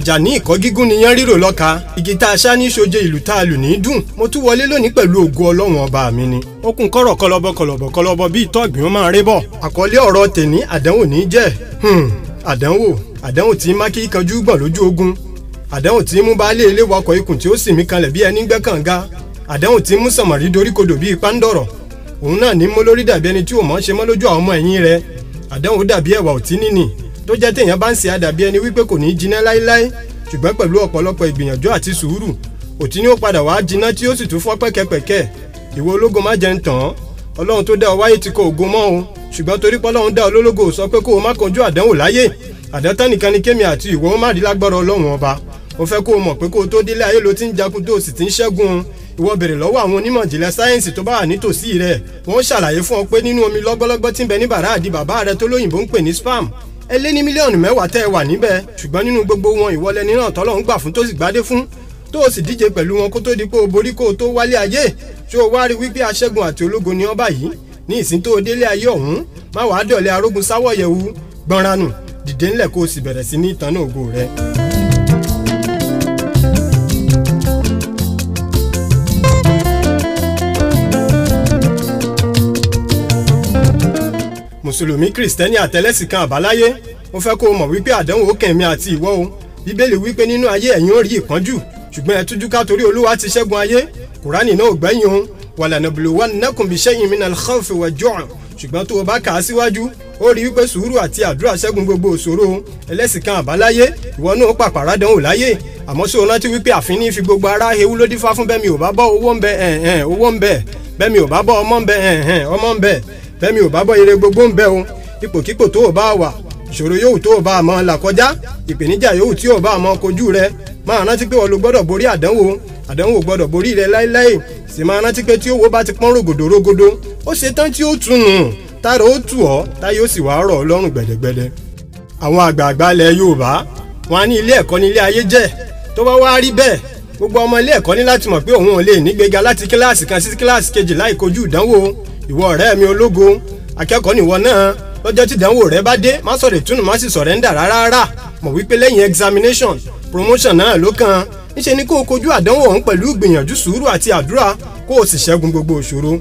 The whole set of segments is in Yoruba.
Àjàní ìkọ́ gígùn ni yán rírò lọ́ka, igi tá a ṣá ní ṣoje ìlú tá a lù ní dùn. Mo tún wọlé lónìí pẹ̀lú ògo Ọlọ́run ọba mi ni. Ó kún kọ́rọ̀ kọlọbọ kọlọbọ kọlọbọ bíi tọ́gbìn ó máa ré bọ̀. Àkọlé ọ̀rọ̀ tèní àdánwò ní jẹ́. Àdánwò àdánwò tí má kí kanjú gbọ̀n lójú ogun. Àdánwò tí mú baálé ilé wakọ̀ ikùn tí ó sì mí kanlẹ̀ bí ẹni gbẹ́ kànga. Àdánwò tí mú sànmọ̀rí doríkodò bíi pándọ̀rọ̀. Òun náà ní mú lórí dàbí ẹni tí ò mọ̀ ṣe mọ́ lójú àwọn ọmọ ẹ̀yìn rẹ̀. Àdánwò dàbí ẹ̀wà òtí nìní tó jẹ́ téèyàn bá ń ṣe àdàbí ẹni wípé kò ní í jiná láéláé, ṣùgbọ́n pẹ̀lú ọ̀pọ̀lọpọ̀ ìgbìyànjú àti sùúrù òtí ni ó padà wá jiná tí ó sì tún fọ́ pẹ́kẹ́pẹ́kẹ́. Ìwọ ológo má jẹ́ ń tàn án, Ọlọ́run tó dá ọ wáyé ti kọ ògo mọ́ o, ṣùgbọ́n torí pé Ọlọ́run dá ọ lólógo sọ pé kó o má kojú àdánwò láyé. Àdántán nìkan ni kémi àti ìwọ ó má rí lágbára Ọlọ́run ọba. Mo fẹ́ kó o mọ̀ pé kó o tó délé ayé ló ti ń jagun tó o sì ti ń ṣẹ́gun. Ìwọ bèrè lọ́wọ́ àwọn onímọ̀ ìjìnlẹ̀ sáyẹ́ǹsì tó bá wà nítòsí rẹ̀, wọ́n ṣàlàyé fún ọ pé nínú omi lọ́gbọ́lọ́gbọ́ tí ń bẹ ní bàrá àdí bàbá rẹ tó lóyìnbó ń pè ní spam, ẹ lé ní mílíọ̀nù 10 tẹ́ ẹ wà níbẹ̀. Ṣùgbọ́n nínú gbogbo wọn ìwọ lẹni náà tọ́lọ́run gbà fún tó sì gbádé fún, tó o sì díje pẹ̀lú wọn kó tó di pé o borí kó o tó wálé ayé. Ṣé o wá rí wípé aṣẹ́gun àti ológo ni ọ́ báyìí? Ní ìsìn tó o délé ayé ọ̀hún, má wàá dọ̀lẹ́ arógun sáwọ̀ yẹ̀wù, gbọ́nranù, dìde ńlẹ̀ kó o sì bẹ̀rẹ̀ sí ní ìtànà ògo rẹ. Mùsùlùmí, Kìrìsìtẹ́nì àtẹlẹ́sìn kan àbáláyé, mo fẹ́ kó o mọ̀ wípé àdánwò ó kàn mí àti ìwọ o. Bíbélì wípé nínú ayé ẹ̀yin ó rí ìpọ́njú, ṣùgbọ́n ẹ tújú ká torí Olúwa ti ṣẹ́gun ayé. Kùránì náà ò gbẹ́yìn o, walanabluwannakum bishay'in minal khawfi wal-ju' ṣùgbọ́n tó o bá kà á síwájú ó rí wípé sùúrù àti àdúrà ṣẹ́gun gbogbo òṣòro. Ẹlẹ́sìn kan àbáláyé, ìwọ náà pàpàrà dánwò láyé. Àmọ́ ṣé o rántí wípé àfin ní fi gbogbo ara hewu ló dífá fún bẹ́mi ò bá bọ́ owó ń bẹ, ẹ̀hẹ̀n owó ń bẹ, bẹ́mi ò bá bọ́ ọmọ ń bẹ, ẹ̀hẹ̀n ọmọ ń bẹ, bẹ́mi ò bá bọ́ ire gbogbo ń bẹ o. Ipòkípò tó o bá wà, ìṣòro yòówù tó o bá mọ́ là kọjá, ìpèníjà yòówù tí o bá mọ́ kojú rẹ, máa rántí pé wọ́n ló gbọ́dọ̀ borí àdánwò. Àdánwò gbọ́dọ̀ borí rẹ láéláé. Sì máa rántí pé tí owó bá ti pọ́n rògòdò rògòdò, ó ṣe tán tí ó túnú, tára ó tù ọ́, táyé ó sì wá rọ̀ ọ́ lọ́rùn gbẹ̀dẹ̀gbẹ̀dẹ̀. Àwọn àgbààgbà ilẹ̀ Yorùbá wọn á ní ilé ẹ̀kọ́ ní ilé ayé jẹ́. Tó bá wá rí bẹ́ẹ̀, gbogbo ọmọ ilé ẹ̀kọ́ ní láti mọ̀ pé òun ò lè nígbéga láti kíláàsì kan sí kíláàsì kejì láì kojú ìdánwò. Ìwọ ọ̀rẹ́ mi ológo, akẹ́kọ̀ọ́ nìwọ náà, lọ́jọ́ tí ìdánwò rẹ bá dé, má sọ̀rọ̀ ìtúnú, má sì sọ̀rẹ́ńdà rárá. Mọ̀ wípé lẹ́yìn examination, promotion náà ló kàn. Níṣe ni kó o kojú àdánwò ọ̀hún pẹ̀lú ìgbìyànjú, sùúrù àti àdúrà, kó o sì ṣẹ́gun gbogbo ìṣòro.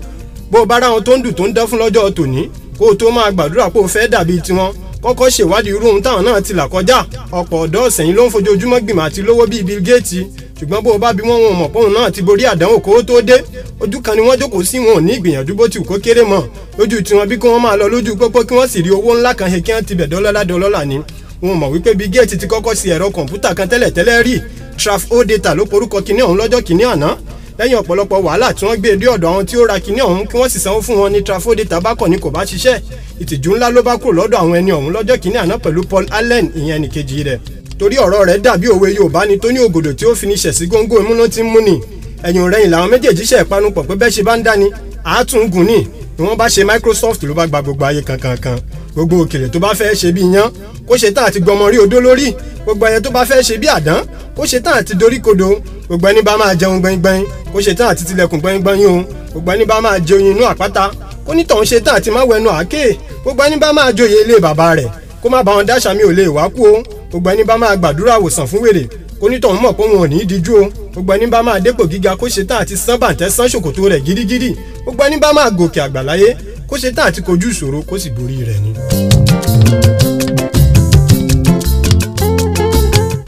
Bó o bá ráwọn tó ń dùn tó ń dán fún lọ́jọ́ tòní, kó o tó máa gbàdúrà pé o fẹ́ dàbí tiwọn, kọ́kọ́ ṣèwádìí irú ohun táwọn náà ti là kọjá. Ọ̀pọ̀ ọ̀dọ́ ọ̀sẹ̀yìn ló ń fojoojúmọ́ gbìmọ̀ àti lówó bíi Bill Gates, ṣùgbọ́n bó o bá bí wọ́n wọn mọ̀ pọ́n náà ti borí àdánwò kó o tó dé. Ojú kan ni wọ́n jókòó sí, wọn ò ní ìgbìyànjú bó ti wù kó kéré mọ́. Lójú tiwọn bí kí wọ́n máa lọ lójú pópó kí wọ́n sì rí owó ńlá kan he kí wọ́n ti bẹ̀ dọ́lọ́lá dọ́lọ́lá ni. Wọn mọ̀ wípé Bill Gates ti kọ́kọ́ sí ẹ̀rọ kọ̀ǹpútà kan tẹ́lẹ̀tẹ́lẹ̀ rí. Traf-O Data ló porúkọ kinní ọ̀hún lọ́jọ́ kinní àná. Lẹ́yìn ọ̀pọ̀lọpọ̀ wàhálà tí wọ́n gbé dé ọ̀dọ̀ àwọn tí ó ra kinní ọ̀hún kí wọ́n sì sanwó fún wọn ní Traf-O Data bá kọ̀ ní kò bá ṣiṣẹ́. Ìtìjú ńlá ló bá kúrò lọ́dọ̀ àwọn ẹni ọ̀hún lọ́jọ́ kinní àná pẹ̀lú Paul Allen, ìyẹn ẹnìkejì rẹ̀. Torí ọ̀rọ̀ rẹ̀ dàbí òwe Yorùbá ni tó ní ògòdò tí ó fi ní ṣẹ̀sí góńgó imú ló ti ń mú ni. Ẹ̀yìn rẹ̀yìn làwọn méjèèjì ṣe ìpanupọ̀ pé bẹ́ẹ̀ ṣe bá ń dání, àátúngùn ni. Ni wọ́n bá ṣe Microsoft ló bá gba gbogbo ayé kankankan. Gbogbo òkèlè tó bá fẹ́ ṣe bí iyán, kó ṣe tán àti gbọmọ rí odó lórí. Gbogbo ẹyẹ tó bá fẹ́ ṣe bí àdán, kó ṣe tán àti doríkodò. Gbogbo ẹni bá máa jẹun gbẹngbẹng, kó ṣe tán àti tilẹ̀kùn gbẹngbẹng o. Gbogbo ẹni bá máa jẹ oyin inú àpáta, kó nítọ̀hún ṣe tán àti má wẹnu àáké. Gbogbo ẹni bá máa joyè ilé bàbá rẹ̀, kó má bá wọn dáṣà mi ò lè wá kú o. Gbogbo ẹni bá máa gbàdúrà wòsàn fún wèrè, kó nítọ̀hún mọ̀ pé òun ò ní í díjú o. Gbogbo ẹni bá máa dépò gíga, kó ṣe tán àti sán bàǹtẹ́ sán ṣòkòtò rẹ̀ gidigidi. Gbogbo ẹni bá máa gòkè àgbàláyé, kó ṣe tán àti kojú ìṣòro kó sì borí rẹ̀ ni.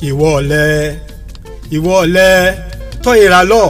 Ìwọ ọ̀lẹ, ìwọ ọ̀lẹ, tọ́ ìrà lọ,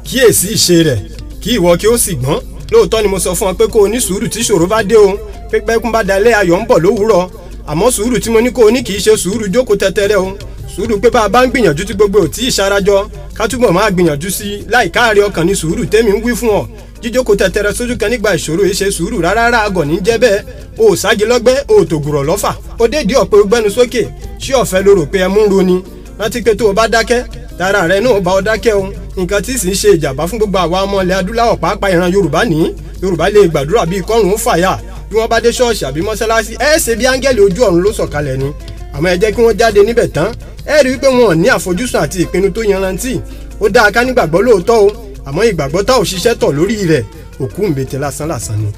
kíyèsí ìṣe rẹ̀, kí ìwọ kí ó sì gbọ́n. Lóòótọ́ ni mo sọ fún ọ pé kó o ní sùúrù tí ìṣòro bá dé o, pípẹ́kún bá dalẹ̀ ayọ̀ ń bọ̀ lówùúrọ̀. Àmọ́ sùúrù tí mo ní kó o ní kì í ṣe sùúrù jókòó tẹ́tẹ́rẹ́ o. Sùúrù pé bá a bá ń gbìyànjú tí gbogbo ò tí ì ṣarajọ, ká túbọ̀ máa gbìyànjú sí i láì káàárẹ̀ ọkàn ní sùúrù tẹ́mi ń wí fún ọ. Jíjókòó tẹ́tẹ́rẹ́ sójú kan nígbà ìṣòro yìí ṣe sùúrù rárá, àgọ̀ ní jẹ́ bẹ́ẹ̀. O ò ságí lọ́gbẹ́, o ò tògùrọ̀ lọ́fà. O dédìí ọ̀pẹ gbẹ́nu sókè, ṣé ọ̀fẹ́ ló rò pé ẹmú ń roni? Rántí pé tó o bá dákẹ́, tara rẹ náà bá ọ dákẹ́ o. Nǹkan tí sì ń ṣe ìjàmbá fún gbogbo àwa ọmọ ilẹ̀ adúláwọ̀ pàápàá ìran Yorùbá ní. Yorùbá lè gbàdúrà bíi kọ́run ó fàyà bí wọ́n bá dé ṣọ́ọ̀ṣì àbí mọ́ṣáláṣí, ẹ ṣe bí áńgẹ́lì ojú ọ̀run ló sọ̀kalẹ̀ ni. Àmọ́ ẹ jẹ́ kí wọ́n jáde níbẹ̀ tán, ẹ rí i pé wọn ò ní àfojúsùn àti ìpinnu tó yanrantí. Ó dáa ká nígbàgbọ́ lóòótọ́ o, àmọ́ ìgbàgbọ́ tá ò ṣiṣẹ́ tọ̀ lórí rẹ̀, òkú ń bete lásán lásán ni.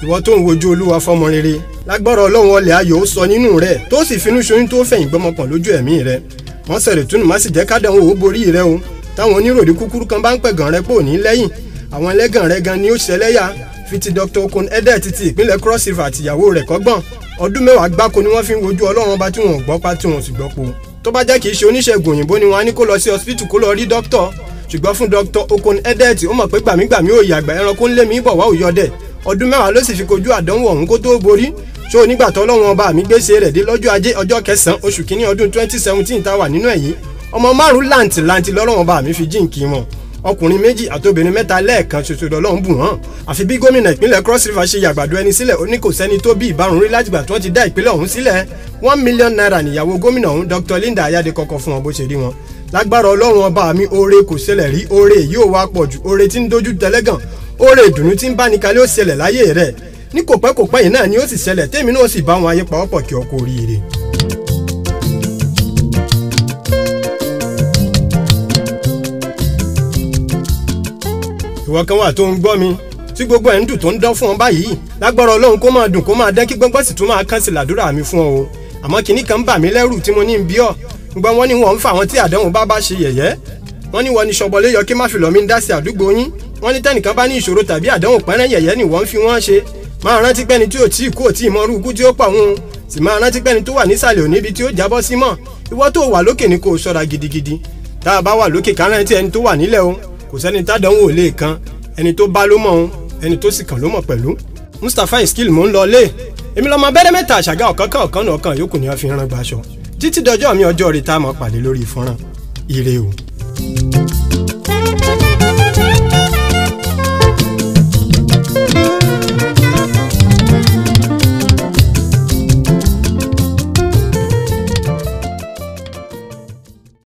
Ìwọ tó ń wojú Olúwa fọmọ rere, lágbára Ọlọ́run ọlẹ̀ ayọ̀ ó sọ nínú rẹ̀, tó sì finú ṣoyún tó fẹ̀yìn gbọ́mọpọ̀n lójú ẹ̀mí rẹ̀. Wọ́n sẹ̀rẹ̀ túnú má sì jẹ́ kádànwó ó borí rẹ o. Táwọn oníròrí kúkúrú kan bá ń pẹ̀gàn rẹ pò ní lẹ́yìn, àwọn ẹlẹ́gàn rẹ gan ni ó ṣẹlẹ́yà. Fi ti Dr. Okon Edet ti ìpínlẹ̀ Cross River àtìyàwó rẹ̀ kọ́gbọ́n. Ọdún 10 gbáko ni wọ́n fi ń wojú Ọlọ́run ọba tí wọn ò gbọ́ pa tí wọn ò sì gbọ́ po. Tó bá jẹ́ kì í ṣe oníṣègùn òyìnbó ni wọ́n á ní kó lọ sí hospital kó lọ rí dókítọ̀. Ṣùgbọ́n fún Dr. Okon Edet, ó mọ̀ pé gbàmígbàmí ò yàgbà ẹranko ń lé mi bọ̀ wá ò yọdẹ̀. Ọdún 10 ló sì fi kojú àdánwò ọ̀hún kó tó borí. Ṣó nígbà tó Ọlọ́run ọba mi gbéṣe rẹ̀ dé lọ́jọ́ ajé ọjọ́ kẹsàn-án oṣù kínní ọdún 2017 tá a wà nínú ẹ̀yìn, ọmọ 5 làǹtì làǹtì lọ́lọ́run ọba mi fi jíǹkí wọn. Ọkùnrin 2 àtobìnrin 3 lẹ́ẹ̀kan ṣoṣo lọ́lọ́run bù wọ́n. Àfi bí gómìnà ìpínlẹ̀ Cross River ṣe yàgbàdo ẹni sílẹ̀, ó ní kò sẹ́ni tó bí ìbárun rí látìgbà tí wọ́n ti dá ìpínlẹ̀ ọ̀hún sílẹ̀. 1 million naira níyàwó gómìnà ọ̀hún Dr. Linda Ayade kọ́kọ́ fún wọn bó ṣe rí wọn. Lágbára Ọlọ́run ọba mi, oore kò ṣẹlẹ̀ rí, oore yìí ò wá pọ̀ jù, oore tí ń dojú tẹlẹ́gàn, oore ìdùnnú tí ń bá ní kalẹ̀ ó ṣẹlẹ̀ láyé rẹ̀. Ní kò pẹ́ kò pẹ́ yìí náà ni ó sì ṣẹlẹ̀, tèmi náà sì bá wọn ayé pawọ́pọ̀ kí ọkọ oríire. Ìwọ kan wà tó ń gbọ́ mi tí gbogbo ẹ̀ ń dùn tó ń dán fún ọ báyìí. Lágbára Ọlọ́run kó máa dùn kó máa dán kí gbọ́ngbọ́n sì tún máa kán sí làdúrà mi fún ọ o. Àmọ́ kinní kan ń bà mí lẹ́rù tí mo ní ń bí ọ. Gbọ́n wọ́n ní wọ́n ń fa àwọn tí àdánwò bá bá ṣe yẹ̀yẹ́. Wọ́n ní wọ́n ní ṣọbọlé yọ kí má fi lọ́ mi ń dá sí àdúgbò yín. Wọ́n ní tẹ́nìkan bá ní ìṣòro tàbí àdánwò pẹ́rẹ́ yẹ̀yẹ́ ni wọ́n ń fi wọ́n ṣe. Máa rántí pẹ́ni tí ò tí ì kú ò tí ì mọrú ikú tí ó pa òun. Sì máa rántí pẹ́ni tó wà nísàlẹ̀ òní ibi tí ó jábọ́ sí mọ́. Ìwọ tó wà lókè ni kò ṣọ́ra gidigidi. Tá a bá wà lókè ká rántí ẹni tó wà nílẹ̀ o. Kò sẹ́ni tádánwò ò lè kan. Ẹni tó bá ló mọ̀ òun, ẹni tó sì kàn ló mọ̀ pẹ̀lú. Mustapha Iskil mò ń lọ lé. Èmi lọ́mọ abẹ́rẹ́ mẹ́ta àṣàgà ọ̀kánkán ọ̀kan náà kan yòókù ni wọ́n fi rán gbaṣọ. Títí dọjọ́ mi ọjọ́ rí tá a mọ̀ pàdé lórí fọ́nrán. Ire o.